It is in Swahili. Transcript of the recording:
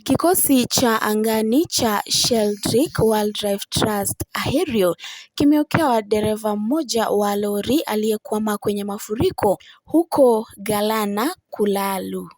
Kikosi cha angani cha Sheldrick Wildlife Trust Ahero kimeokoa dereva mmoja wa lori aliyekwama kwenye mafuriko huko Galana Kulalu.